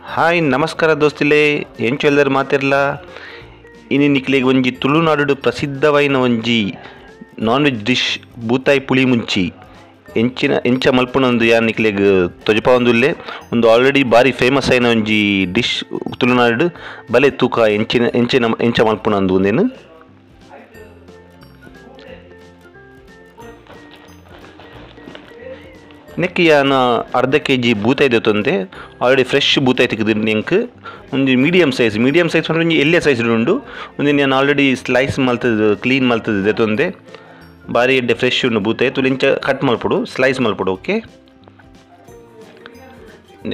Hi ನಮಸ್ಕಾರ ದೋಸ್ತಿಲೆ ಎಂಚೆಲ್ಲರು ಮಾತಿರಲ್ಲ ಇನಿ ನಿಕ್ಲೆಗ್ ಒಂಜಿ ತುಳುನಾಡು ಪ್ರಸಿದ್ಧವಾಯಿನ ಒಂಜಿ non veg dish ಬೂತಾಯಿ ಪುಳಿ ಮುಂಚಿ ಎಂಚಿನ ಎಂಚ ಮಲ್ಪುನಂದು ಯಾನ್ ನಿಕ್ಲೆಗ್ ತೊಜಪಾವೊಂದುಲ್ಲೆ ಒಂದು ಆಲ್ರೆಡಿ ಬಾರಿ ಫೇಮಸ್ ಆಯಿನ ಒಂಜಿ ಡಿಶ್ ತುಳುನಾಡು ಬಲೆ ತೂಕ ಎಂಚಿನ ಎಂಚಿನ ಎಂಚ ಮಲ್ಪುನಂದು ಉಂದೆನ್ ನೆಕ್ ಯಾನ ಅರ್ಧ ಕೆಜಿ ಬೂತಾಯಿ ದೆತ್ತೊಂದೆ ಆಲ್ರೆಡಿ ಫ್ರೆಶ್ ಬೂತಾಯಿ ತಿಕ್ಕುದು ಎಂಕ್ ಒಂಜಿ ಮೀಡಿಯಂ ಸೈಜ್ ಪಂಡ ಒಂಜಿ ಎಲ್ಯ ಸೈಜ್ ಉಂಡು ಒಂಜಿ ಯಾನ್ ಆಲ್ರೆಡಿ ಸ್ಲೈಸ್ ಮಲ್ತದು ಕ್ಲೀನ್ ಮಲ್ತದು ದೆತ್ತೊಂದೆ ಬಾರಿ ಎಡ್ಡೆ ಫ್ರೆಶ್ ಉಂಡು ಬೂತಾಯಿ ತುಲಿಂಚ ಕಟ್ ಮಲ್ಪೊಡು ಸ್ಲೈಸ್ ಮಲ್ಪೊಡು ಓಕೆ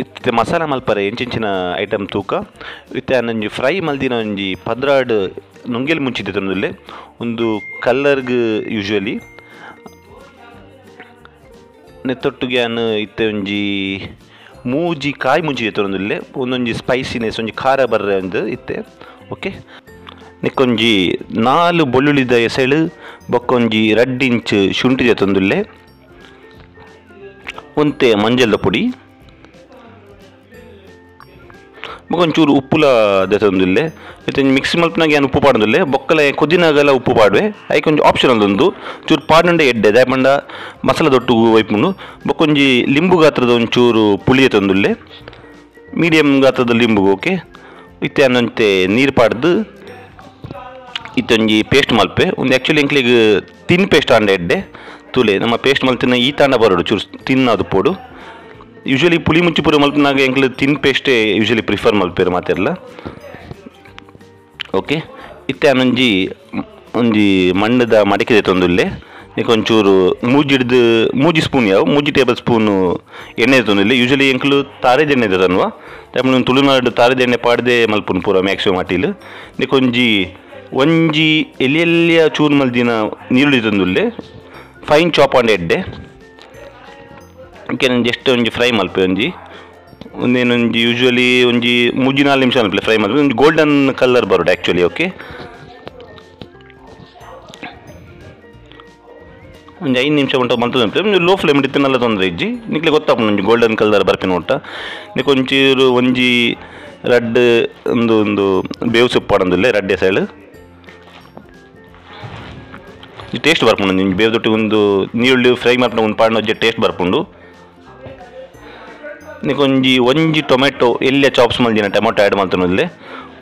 ಇತ್ತೆ ಮಸಾಲ ಮಲ್ಪರೆ ಎಂಚೆಂಚಿನ ಐಟಮ್ ತೂಕ ಇತ್ತೆ ಯಾನ್ ಒಂಜಿ ಫ್ರೈ ಮಲ್ದಿನ ಒಂಜಿ 12 ನುಂಗೆಲ್ ಮುಂಚಿ ದೆತ್ತೊಂದುಲ್ಲೆ ಒಂದು ಕಲರ್ಗ್ ಯೂಶುವಲಿ ನೆತ್ತೊಟ್ಟಿಗೆ ಯಾನ್ ಇತ್ತೆ ಒಂಜಿ ಮೂಜಿ ಕಾಯಿ ಮುಂಚಿ ದೆತ್ತೊಂದುಲ್ಲೆ ಒಂದೊಂಜಿ ಸ್ಪೈಸಿನೆಸ್ ಒಂಜಿ ಖಾರ ಬರ್ರೆ ಒಂದು ಇತ್ತೆ ಓಕೆ ನೆಕ್ಕೊಂಜಿ 4 ಬೊಳ್ಳುಳ್ಳಿದ ಎಸಳು ಬೊಕ್ಕೊಂಜಿ 2 ಇಂಚ್ ಶುಂಠಿ ದೆತ್ತೊಂದುಲ್ಲೆ ಒಂತೆ ಮಂಜಲ್ದ ಪೊಡಿ ಬೊಕೊಂಚೂರು ಉಪ್ಪುಲ ದೆತ್ತೊಂದುಲ್ಲೆ ಇತ್ತೆ ಮಿಕ್ಸ್ ಮಲ್ಪುನಗ ಯಾನ್ ಉಪ್ಪು ಪಾಡೊಂದುಲ್ಲೆ ಬೊಕ್ಕಲ ಕೊದಿನಾಗಲ ಉಪ್ಪು ಪಾಡುವೆ ಐಕ್ ಒಂಜಿ ಆಪ್ಷನಲ್ ಉಂದು ಚೂರು ಪಾಡುಂಡೆ ಎಡ್ಡೆ ದಾಯೆ ಪಂಡ ಮಸಾಲ ದೊಟ್ಟುಗು ಒಯ್ಪುಂಡು ಬೊಕ್ಕೊಂಜಿ ಲಿಂಬು ಗಾತ್ರದ ಒಂಚೂರು ಪುಳಿ ದೆತ್ತೊಂದುಲ್ಲೆ ಮೀಡಿಯಂ ಗಾತ್ರದ ಲಿಂಬುಗು ಓಕೆ ಇತ್ತೆ ಯಾನ್ ಒಂತೆ ನೀರು ಪಾಡ್ದು ಇತ್ತೆ ಒಂಜಿ ಪೇಸ್ಟ್ ಮಲ್ಪೆ ಒಂದು ಆ್ಯಕ್ಚುಲಿ ಎಂಕ್ಲೆಗ್ ತಿನ್ ಪೇಸ್ಟ್ ಆಂಡ ಎಡ್ಡೆ ತೂಲೆ ನಮ್ಮ ಪೇಸ್ಟ್ ಮಲ್ತಿನ ಈ ತಾಂಡ ಬರೋಡು ಚೂರು ತಿನ್ನದು ಪೋಡು ಯೂಶುವಲಿ ಪುಳಿ ಮುಂಚಿ ಪೂರ ಮಲ್ಪುನಾಗ ಎಂಕ್ಲು ತಿನ್ ಪೇಸ್ಟೇ ಯೂಶುವಲಿ ಪ್ರಿಫರ್ ಮಲ್ಪೆರ್ ಮಾತೆರ್ಲ ಓಕೆ ಇತ್ತೆ ಯಾನೊಂಜಿ ಒಂಜಿ ಮಣ್ಣದ ಮಡಿಕೆ ದೆತ್ತೊಂದುಲ್ಲೆ ನೆಕ್ ಒಂಚೂರು ಮೂಜಿಡ್ದು ಮೂಜಿ ಸ್ಪೂನ್ ಯಾವು ಮೂಜಿ ಟೇಬಲ್ ಸ್ಪೂನು ಎಣ್ಣೆ ದೆತ್ತೊಂದುಲ್ಲೆ ಯೂಶುವಲಿ ಎಂಕ್ಲು ತಾರೆದ ಎಣ್ಣೆ ದೆತ್ತೊನ್ವ ದಾಯೆ ತುಳುನಾಡು ತಾರೆದ ಎಣ್ಣೆ ಪಾಡ್ದೆ ಮಲ್ಪುನು ಪೂರ ಮ್ಯಾಕ್ಸಿಮಮ್ ಅಟಿಲ್ ನೆಕ್ ಒಂಜಿ ಒಂಜಿ ಎಲ್ಯ ಚೂರು ಮಲ್ದಿನ ನೀರುಳ್ಳಿ ದೆತ್ತೊಂದುಲ್ಲೆ ಫೈನ್ ಚಾಪ್ ಆಂಡ ಎಡ್ಡೆ ಓಕೆ ಜಸ್ಟ್ ಒಂಜಿ ಫ್ರೈ ಮಲ್ಪೆ ಒಂಜಿ ಒಂದೇನೊಂಜಿ ಯೂಶುವಲಿ ಒಂಜಿ 3-4 ನಿಮಿಷ ಮಲ್ಪಲೆ ಫ್ರೈ ಮಲ್ಪೆ ಒಂಜಿ ಗೋಲ್ಡನ್ ಕಲರ್ ಬರೋಡು ಆ್ಯಕ್ಚುಲಿ ಓಕೆ ಒಂಜಿ 5 ನಿಮಿಷ ಉಂಟು ಮಲ್ತು ಒಂಜಿ ಲೋ ಫ್ಲೇಮ್ ಇತ್ತು ನಲ್ಲ ತೊಂದರೆ ಇಜ್ಜಿ ನಿಕ್ಲೆ ಗೊತ್ತಾಪುಂಡು ಒಂಜಿ ಗೋಲ್ಡನ್ ಕಲರ್ ಬರ್ಪಿನ ಉಂಟ ನಿಕ್ ಒಂಚೂರು ಒಂಜಿ ರಡ್ಡ್ ಒಂದು ಒಂದು ಬೇವು ಸೊಪ್ಪು ಪಾಡೊಂದುಲ್ಲೆ ರಡ್ಡೆ ಸೈಡ್ ಟೇಸ್ಟ್ ಬರ್ಪುಂಡು ಒಂಜಿ ಬೇವು ದೊಟ್ಟಿಗೆ ಒಂದು ನೀರುಳ್ಳಿ ಫ್ರೈ ಮಲ್ಪುನ ಒಂದು ಪಾಡ್ನ ಒಂಜಿ ಟೇಸ್ಟ್ ಬರ್ಪುಂಡು ಒಂಜಿ ಒಂಜಿ ಟೊಮೆಟೊ ಎಲ್ಯ ಚಾಪ್ಸ್ ಮಲ್ದಿನ ಟೊಮೆಟೊ ಆ್ಯಡ್ ಮಲ್ತೊಂದುಲ್ಲೆ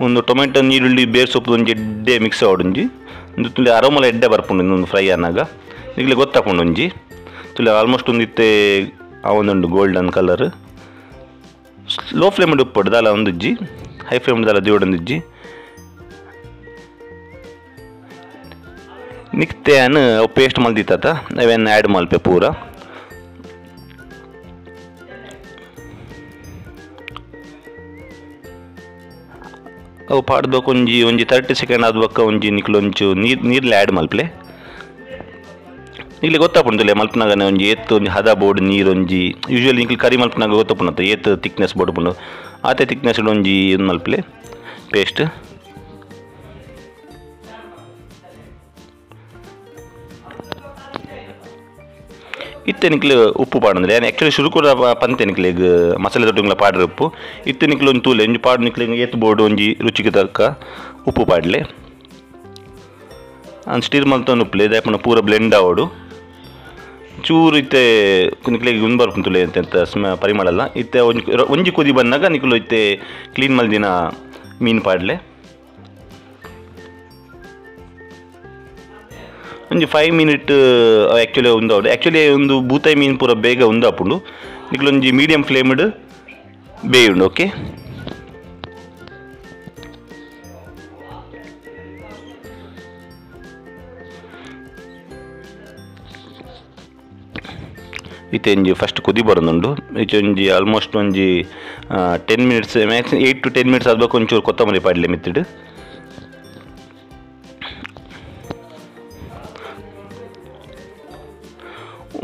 ಒಂದು ಟೊಮೆಟೊ ನೀರುಳ್ಳಿ ಬೇರು ಸೊಪ್ಪು ಒಂಜಿ ಎಡ್ಡೆ ಮಿಕ್ಸ್ ಆವೊಡು ಒಂಜಿ ಒಂದು ತುಲೆ ಅರೋಮಲ ಎಡ್ಡೆ ಬರ್ಪುಂಡು ಇನ್ನೊಂದು ಫ್ರೈ ಆನಾಗ ನಿಕ್ಲೆ ಗೊತ್ತಾಪುಂಡು ಒಂಜಿ ತುಲೆ ಆಲ್ಮೋಸ್ಟ್ ಒಂದು ಇತ್ತೆ ಆವೊಂದುಂಡು golden colour low flame ಉಪ್ಪೊಡು ದಾಲ ಒಂದುಜ್ಜಿ ಹೈ ಫ್ಲೇಮ್ ದಾಲ ದಿವೊಡೊಂದಿಜ್ಜಿ ನಿಕ್ತೆ ಯಾನ್ ಅವು ಪೇಸ್ಟ್ ಮಲ್ದಿತ್ತ ಅವೆನ್ ಆ್ಯಡ್ ಮಲ್ಪೆ ಪೂರ ಅವು ಪಾಡ್ದೊಕ ಒಂಜಿ ಒಂಜಿ 30 ಸೆಕೆಂಡ್ ಆದ ಬೊಕ್ಕ ಒಂಜಿ ನಿಕ್ಲು ಒಂಚು ನೀರ್ಲೆ ಆ್ಯಡ್ ಮಲ್ಪಲೆ ನಿಕ್ಲೆ ಗೊತ್ತಾಪುಂಡುಲೆ ಮಲ್ಪುನಾಗನೆ ಒಂಜಿ ಏತ್ ಒಂಜಿ ಹದ ಬೋಡು ನೀರು ಒಂಜಿ ಯೂಶುವಲಿ ನಿಕ್ಲು ಕರಿ ಮಲ್ಪುನಾಗ ಗೊತ್ತಾಪುಂಡು ಏತ್ ತಿಕ್ನೆಸ್ ಬೋಡುಪುಂಡು ಆತೆ ತಿಕ್ನೆಸ್ ಒಂಜಿ ಇದು ಮಲ್ಪಲೆ ಪೇಸ್ಟ್ ಇತ್ತೆ ನಿಕ್ಲು ಉಪ್ಪು ಪಾಡೊಂದುಲ್ಲೆ ಯಾನ್ ಆ್ಯಕ್ಚುಲಿ ಶುರು ಕೂಡ ಪಂತೆ ನಿಕ್ಲೆಗ್ ಮಸಾಲೆ ದೊಟ್ಟುಂಗ್ಲ ಪಾಡ್ರೆ ಉಪ್ಪು ಇತ್ತೆ ನಿಕ್ಲು ಒಂಜಿ ತೂಲೆ ಒಂಜಿ ಪಾಡು ನಿಕ್ಲೆಗ್ ಏತ್ ಬೋಡು ಒಂಜಿ ರುಚಿಗೆ ತಕ್ಕ ಉಪ್ಪು ಪಾಡ್ಲೆ ಅಂದ್ ಸ್ಟೀರ್ ಮಲ್ತೊಂದು ಉಪ್ಪುಲೆ ದಾಯೆ ಪಂಡ ಪೂರ ಬ್ಲೆಂಡ್ ಆವೊಡು ಚೂರು ಇತ್ತೆ ನಿಕ್ಲೆಗ್ ಉಂದು ಬರ್ಪುಂಡು ತೂಲೆ ಎಂತ ಪರಿಮಳ ಎಲ್ಲ ಇತ್ತೆ ಒಂಜಿ ಒಂಜಿ ಕೊದಿ ಬನ್ನಗ ನಿಕ್ಲು ಇತ್ತೆ ಕ್ಲೀನ್ ಮಲ್ದಿನ ಮೀನು ಪಾಡ್ಲೆ ಒಂಜಿ 5 ಮಿನಿಟ್ ಆ್ಯಕ್ಚುಲಿ ಉಂದಾವಡು ಆ್ಯಕ್ಚುಲಿ ಒಂದು ಬೂತಾಯಿ ಮೀನು ಪೂರ ಬೇಗ ಉಂದಾಪುಂಡು ನಿಕ್ಲು ಒಂಜಿ ಮೀಡಿಯಂ ಫ್ಲೇಮ್ಡ್ ಬೇಯುಂಡು ಓಕೆ ಇತ್ತೆ ಒಂಜಿ ಫಸ್ಟ್ ಕುದಿ ಬರೋದುಂಡು ಇತ್ತೆ ಒಂಜಿ ಆಲ್ಮೋಸ್ಟ್ ಒಂಜಿ 10 minutes maximum 8 to 10 minutes ಆದ್ಬೇಕು ಒಂಚೂರು ಕೊತ್ತಂಬರಿ ಪಾಡ್ಲೆ ಮಿತ್ತಿಡು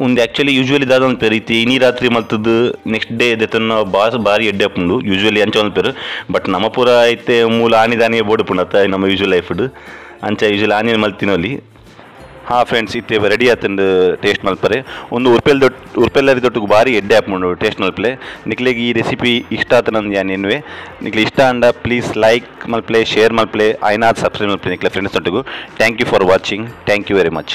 ಒಂದು ಆ್ಯಕ್ಚುಲಿ ಯೂಶುವಲಿ ದಾದ ಮಲ್ಪೆರ್ ಇತ್ತೆ ಇನಿ ರಾತ್ರಿ ಮಲ್ತದ್ದು ನೆಕ್ಸ್ಟ್ ಡೇ ದೆತ್ತೊನ್ನ ಬಾಸ್ ಬಾರಿ ಎಡ್ಡೆ ಆಪುಂಡು ಯೂಶುವಲಿ ಅಂಚ ಮಲ್ಪೆರ್ ಬಟ್ ನಮ್ಮ ಪೂರ ಇತ್ತೆ ಮೂಲ ಆನಿ ದಾನಿಯೇ ಬೋಡುಪುಂಡು ಅತ್ತ ನಮ್ಮ ಯೂಶುವಲ್ ಲೈಫ್ಡ್ ಅಂಚ ಯೂಶುವಲಿ ಆನಿಯನ್ ಮಲ್ತಿನೊಲಿ ಹಾ ಫ್ರೆಂಡ್ಸ್, ಇತ್ತೆ ರೆಡಿ ಆತುಂಡು ಟೇಸ್ಟ್ ಮಲ್ಪರೆ. ಉಂದು ಉರ್ಪೆಲ್ ದೊಟ್ಟು ಉರ್ಪೆಲ್ಲರಿ ದೊಟ್ಟುಗು ಬಾರಿ ಎಡ್ಡೆ ಆಪುಂಡು ಟೇಸ್ಟ್ ಮಲ್ಪಲೆ. ನಿಕ್ಲೆಗ್ ಈ ರೆಸಿಪಿ ಇಷ್ಟ ಆತನಂದು ಯಾನ್ ಎನ್ನುವೆ. ನಿಕ್ಲೆ ಇಷ್ಟ ಆಂಡ ಪ್ಲೀಸ್ ಲೈಕ್ ಮಲ್ಪಲೆ, ಶೇರ್ ಮಲ್ಪಲೆ, ಆಯ್ನಾತ್ ಸಬ್ಸ್ಕ್ರೈಬ್ ಮಲ್ಪಲೆ ನಿಕ್ಲೆ ಫ್ರೆಂಡ್ಸ್ ದೊಟ್ಟುಗು. Thank you for watching, thank you very much.